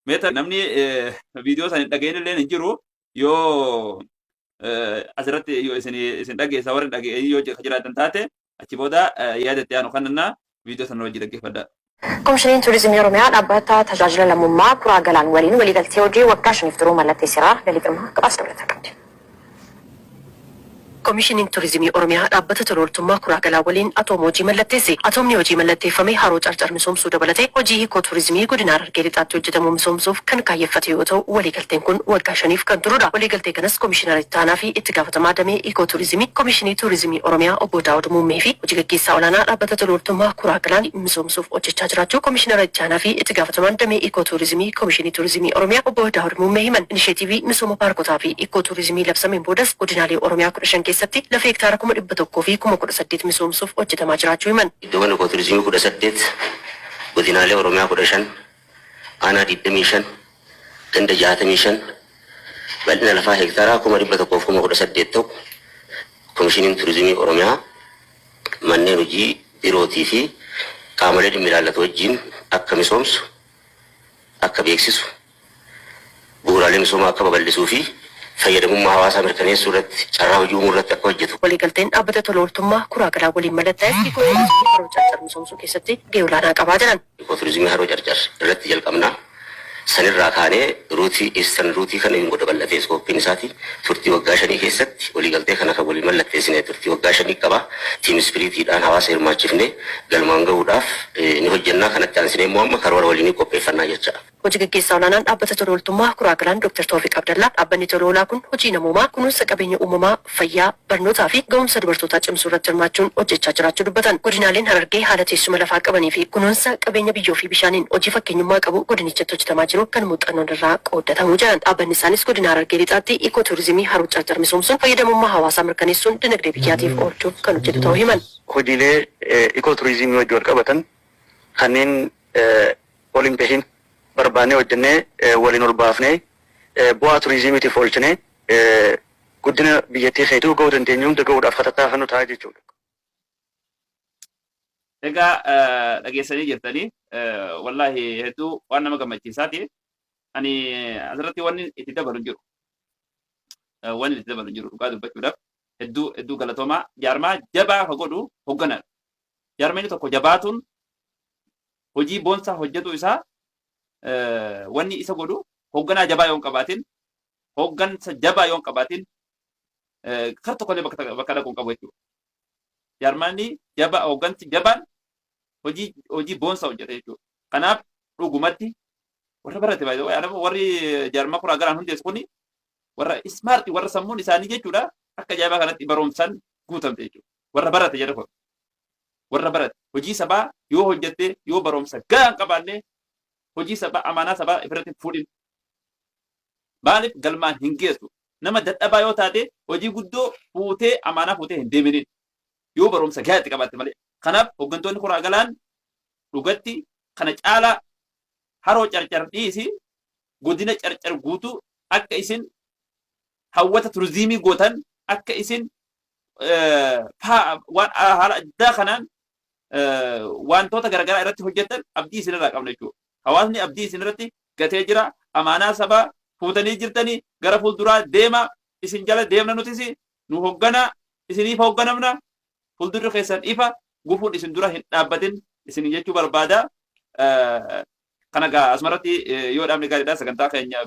Meeta namni viidiyoo san hin dhaga'in illee hin jiru yoo asirratti yoo isin isin dhageessa warri dhaga'in yoo jiraatan taate achi booda yaada itti aanu kannannaa viidiyoo sana hojii dhaggeeffadha. Komishiniin Turizimii Oromiyaa dhaabbata tajaajila lammummaa Kuraa Galaan waliin waliigaltee hojii waggaa 5f turu mallatteesseera. Galii Girmaa gabaasa dabalataa qabdi. Komishiniin Turizimii Oromiyaa dhaabbata tola ooltummaa Kuraa Galaa waliin atooma hojii mallatteesse. Atoomni hojii mallatteeffame Haroo Carcar misoomsuu dabalatee hojii Ikoo Turizimii Godina Harargee Lixaatti hojjetamu misoomsuuf kan kaayyeffate yoo ta'u, waliigalteen kun waggaa shaniif kan turudha. Waliigaltee kanas Komishinara Itti Aanaa fi Itti Gaafatamaa Damee Ikoo Turizimii Komishinii Turizimii Oromiyaa Obbo Daawud Muummee fi Hojii Gaggeessaa Olaanaa Dhaabbata Tola Ooltummaa Kuraa Galaan misoomsuuf hojjechaa jiraachuu Komishinara Itti Aanaa fi Itti Gaafatamaan Damee Ikoo Tuurizimii Komishinii Tuurizimii Oromiyaa Obbo Daawud Muummee himan. Inisheetiivii misooma paarkotaa fi Ikkoo Tuurizimii labsameen boodas godinaalee Oromiyaa 15 keessatti lafa hektaara 100,000 fi 18,000 misoomsuuf hojjetamaa jiraachuu himan. Iddoowwan Ikoo Tuurizimii 18 godinaalee Oromiyaa 15, aanaa 25, ganda 65, bal'ina lafaa heektaaraa 100,000 fi 18,000 ta'u Komishiniin Turizimii Oromiyaa manneen hojii birootii fi qaamolee dhimmi ilaallatu wajjiin akka misoomsu, akka beeksisu, bu'uuraalee misoomaa akka babal'isuu fi fayyadamummaa hawaasaa mirkaneessuu irratti carraa hojii uumuu irratti akka hojjetu. Waliigalteen dhaabbata tola ooltummaa Kuraa Galaa waliin mallattaa'es Ikoo Turizimii Haroo Carcar misoomsuu keessatti gahee olaanaa qabaa jedhan. Ikoo Turizimii Haroo Carcar irratti jalqabna. Sanirraa kaanee ruutii Eastern ruutii kana hin godha bal'atee iskooppiin isaati turtii waggaa shanii keessatti waliigaltee kana kan walii mallatteessine turtii waggaa shanii qaba. Tiim ispiriitiidhaan hawaasa hirmaachifne galmaan gahuudhaaf ni hojjenna. Kanatti aansinee immoo amma karoora waliinii qopheeffannaa jecha. Hoji Gaggeessaa Olaanaan Dhaabbata Tola Ooltummaa Kuraa Galaan Dooktar Toofiq Abdallaa, dhaabbanni tola oolaa kun hojii namoomaa, kunuunsa qabeenya uumamaa, fayyaa, barnootaa fi gahumsa dubartootaa cimsuu irratti hirmaachuun hojjechaa jiraachuu dubbatan. Godinaaleen Harargee haala teessuma lafaa qabanii fi kunuunsa qabeenya biyyoo fi bishaaniin hojii fakkeenyummaa qabu godinichatti hojjetamaa jiru kan muuxannoon irraa qooddatamu jedhan. Dhaabbanni isaanis Godina Harargee Lixaatti Ikoo Tuurizimii Haroo Carcar misoomsuun fayyadamummaa hawaasaa mirkaneessuun dinagdee biyyaatiif oolchuuf kan hojjetu ta'uu himan. Hojiilee Ikoo Turizimii wajji walqabatan kanneen ol hin bahin barbaannee hojjennee waliin ol baafnee bu'aa turiizimiitiif oolchinee guddina biyyattii keetuu ga'uu dandeenyu hunda ga'uudhaaf ka tattaafannu ta'a jechuudha. Egaa dhageessanii jirtanii wallaahi hedduu waan nama gammachiisaati. Ani asirratti wanni itti dabalu hin jiru. Wanni itti dabalu hin jiru dhugaa dubbachuudhaaf hedduu hedduu galatoomaa jaarmaa jabaa ka godhu hogganaadha. Jaarmeenyi tokko jabaatuun hojii boonsaa hojjetuu isaa wanni isa godhu hoogganaa jabaa yoo hin qabaatin, hooggansa jabaa yoo hin qabaatin kar tokkollee bakka dhaquu hin qabu jechuudha. Jaarmaanni jabaa hooggansi jabaan hojii hojii boonsaa hojjeta jechuudha. Kanaaf dhugumatti warra barate baay'ee anama warri jaarmaa kuraa garaan hundeessu kuni warra ismaarti warra sammuun isaanii jechuudha akka ajaa'ibaa kanatti barumsaan guutamte jechuudha. Warra barate jedha kun. Warra barate hojii sabaa yoo hojjette yoo barumsa gahaa hin qabaanne hojii sabaa amaanaa sabaa ifirratti hin fuudhin. Maaliif galmaan hin geessu. Nama dadhabaa yoo taate hojii guddoo fuutee amaanaa fuutee hin deeminiin. Yoo barumsa gahaa itti qabaatte malee. Kanaaf hooggantoonni kuraa galaan dhugatti kana caalaa haroo carcar dhiisi godina carcar guutuu akka isin hawwata turizimii gootan akka isin waan haala addaa kanaan wantoota garaagaraa irratti hojjettan abdii isinirraa qabna jechuudha. Hawaasni abdii isinirratti gatee jira. Amaanaa sabaa fuutanii jirtanii gara fuulduraa deema. Isin jala deemna nutis nu hoogganaa isiniif hoogganamna. Fuuldurri keessan ifa gufuun isin dura hin dhaabbatin isin jechuu barbaada. Kana gaa asumarratti yoo dhaabne gaariidha sagantaa keenya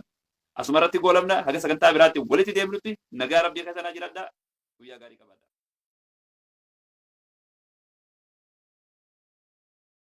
asumarratti goolabna haga sagantaa biraatti walitti deemnutti nagaa rabbii keessa naa jiraadha. Guyyaa gaarii qabaadha.